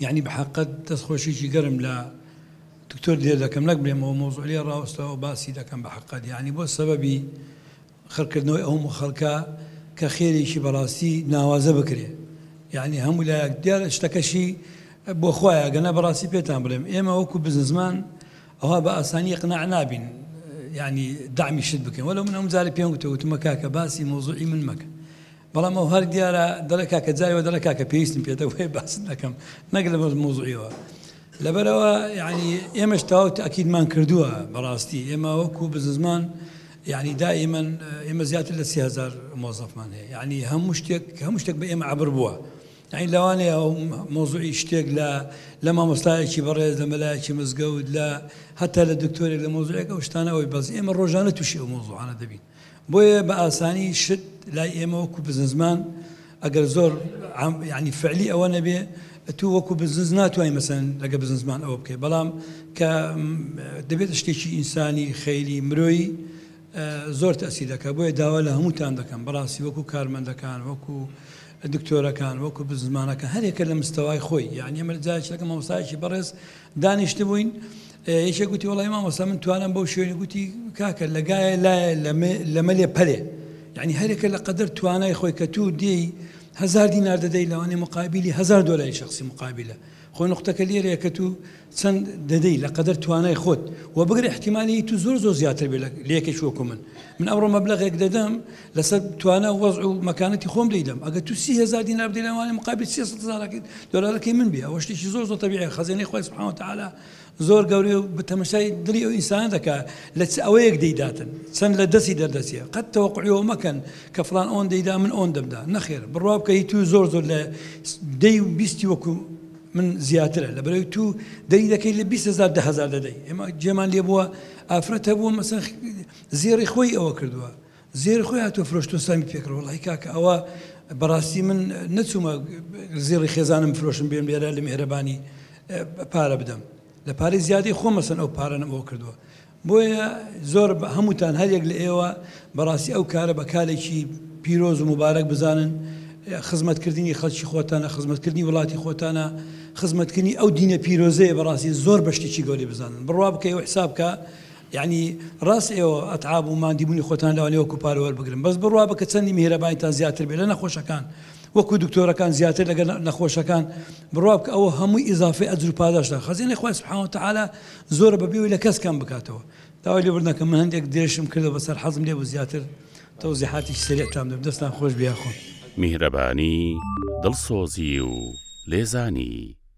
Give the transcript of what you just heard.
یەعنی بە حەقەت دەست خۆشیکی گەرم لە دکتۆر دلێر دەکەم نەک بلێم ئەوە مەوزوع لێ ڕاوەستاوە باسی دەکەم بە حەقەت یەعنی بۆ سەبەبی خڕکردنەوەی ئەو هەموو خەڵکە کە خێرێکی بەڕاستی ناوازە بکرێ یەعنی هەموو لایەک دیارە شتەکەشی بۆ خوایە گەنا بەڕاستی پێتان بڵێم ئێمە وەکو بزنسمان ئەوها بە ئاسانی اقناع نابین یعنی دەعمی شت بکەین وەلو من ئەم جارە پێم وتە وتمە کاکە باسی مەوزوعی من مەکە بەڵام ئەو هەر دیارە دەڵێ کاکە جاری وە دەڵێ کاکە پێویستم پێتە بۆیە باست دەکەم نەک لە مەوزوعیەوە لەبەرەوە یعنی ئێمەش تەواو تاکیدمان کردووە بەڕاستی ئێمە وەکو بزنسمان یعنی دائما ئێمە زیاتر لە 3000 مۆزەفمان هەیە یعنی هەموو شتێک هەموو شتێک بە ئێمە عبر بووە یعنی لەوانەیە ئەو مۆزوعی شتێک لە لە مامۆستایەکی بەڕێز لە مەلایەکی مزگەوت لە هەتا لە دکتۆرێک لە مۆزوعێک ئەو شتانە ئەوەی بەس ئێمە ڕۆژانە تووشی ئەو مۆزوعانە دەبین بۆیە بە ئاسانی شت لای ئێمە وەکو بزنسمان ئەگەر زۆر یعنی فعلی ئەوە نەبێ تو وەکو بزنس ناتوانانی مەسەن لەگە بزنسمان ئەوە بکەی بەڵام کە دەبێت شتێکی ئینسانی خەیری مرۆیی زۆر تەسی دەکە بۆیە داوا لە هەمووتان دەکەم بەڕاستی وەکو کارمەندەکان وەکو دکتۆرەکان وەکو بزمانەکە هەرێکە لە مستەوای خۆی یعنی ئەمە جارێک لەگەڵ مامۆستایەکی بەڕێز دانیشتبووین یەکێک گوتی وەڵی مامۆستا من توانم بەو شوێنی گوتی کاکە لە گایە لایە لە مەلێ پەلێ یعنی هەرێکە لە قەدەر توانای خۆی کە تو دێی هزار دینار دەدەی لەوانەیە مقابلی هزار دۆلاری شخصی مقابلە خۆ نقطەکە لێرەیە کە تو چەند دەدەی لە قەدەر توانای خۆت و بگرە احتیمالی تو زۆر زۆر زیاتر بێ لە یەکێکی وەکو من من ئەمڕۆ مەبلەغێک دەدەم لەسەر توانا و وەزع و مەکانەتی خۆم دەیدەم ئەگەر تو 30هزار دینار بدەی لەوانەیە مقابل 300 هەزارەکەی دۆلارەکەی من بێ ئەوە شتێکی زۆر زۆر تەبیعیە خەزێنەی خوای سبحانه وتعالی زۆر گەورەیە و بە تەمەشای دڵی ئەو ئینسانە دەکا لە چ ئەوەیەک دەیداتن چەند لە دەستی دەردەچێ قەت تەوەقعی ئەوە مەکەن کە فڵان ئەوەن دەیدا من ئەوەن دەمدا نەخێر بڕوا بکە هی تو زۆر زۆر لە دەی و بیستی وەکو من زیاترە لەبەرەوەی تو دەری دەکەی لە 20 هزار 10 هزار دەدەی ئێمە جێمان لێ بووە ئافرەت هەبووە مەسەن زێڕی خۆی ئەوە کردووە زێڕی خۆی هاتووە فرۆشتووە سامی پێکرد وەڵی کاکە ئەوە بەڕاستی من نەچوومە زێڕی خێزانم فرۆشم بێم لێرە لە میهرەبانی پارە بدەم لە پارەی زیادەی خۆم مەسەن ئەو پارەنم ئەوە کردووە بۆیە زۆر هەمووتان هەریەک لە ئێوە بەڕاستی ئەو کارە بە کارێکی پیرۆز و مبارەک بزانن خزمەتکردنی خەڵکی خۆتانە خزمەتکردنی وڵاتی خۆتانە خزمەتکردنی ئەو دینە پیرۆزەیە بەڕاستی زۆر بە شتێکی گەورەی بزانن بڕوا بکەی و حساب بکە یعنی ڕاست ئێوە ئەتعاب و ماندیبوونی خۆتان لەوانەیە وەکو پارە وەربگرن بەس بڕوا بکە چەندی میهرەبانیتان زیاتر بێ لە نەخۆشەکان وەکو دکتۆرەکان زیاتر لەگەڵ نەخۆشەکان بڕوا بکە ئەوە هەمووی ئیزافەی ئەجر و پاداشتە خەزینەی خوای سبحانە وتعالی زۆرە بەبێ ئەوەی لە کەس کەم بکاتەوە داوای لێبوردن دەکەم من هەندێک درێژم کردەوە بەسەر حەزم لێ بوو زیاتر تەوزیحاتێکی سەریعتان بدەم دەستان خۆش بێ یاخوا. میهرەبانی، دڵسۆزی و لێزانی.